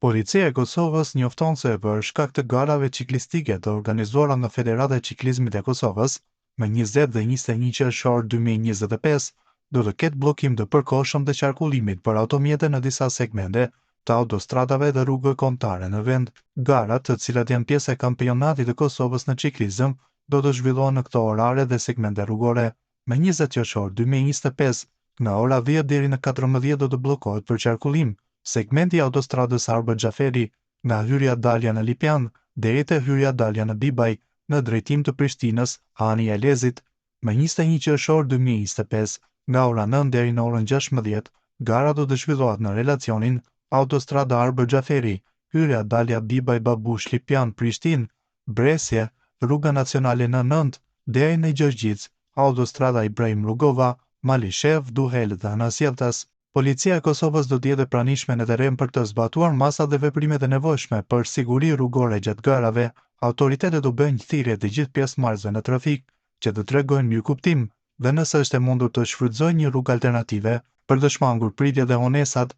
Policia e Kosovës njofton se për shkak të garave çiklistike të organizuara nga Federata e Çiklizmit e Kosovës, më 20 dhe 21 qershor 2025, do të ketë bllokim të përkohshëm të qarkullimit për automjete në disa segmente të autostradave dhe rrugëve kombëtare në vend. Garat, të cilat janë pjesë e kampionatit të Kosovës në çiklizëm, do të zhvillohen në këto orare dhe segmente rrugore. Më 20 qershor 2025, nga ora 10 deri në 14 do të bllokohet për qarkullim segmenti i autostradës Arbër Xhaferi, nga hyrja dalja në Lipjan deri te hyrja dalja në Bibaj, në drejtim të Prishtinës, Hani i Elezit. Më 21 qershor 2025, nga ora 9 deri në orën 16, gara do të zhvillohet në relacionin Autostrada Arbër Xhaferi, hyrja dalja Bibaj Babush Lipjan Prishtinë, Bresje, rruga nacionale N9 deri në Gjorgjicë, autostrada Ibrahim Rugova, Malishevë, Duhel dhe anasjelltas. Policia e Kosovës do të jetë e pranishme në terren për të zbatuar masat dhe veprimet e nevojshme për siguri rrugore gjatë garave. Autoritetet u bëjnë thirrje të gjithë pjesëmarrësve në trafik që të tregojnë mirëkuptim dhe nëse është e mundur të shfrytëzojnë një rrugë alternative për të shmangur pritjet dhe vonesat.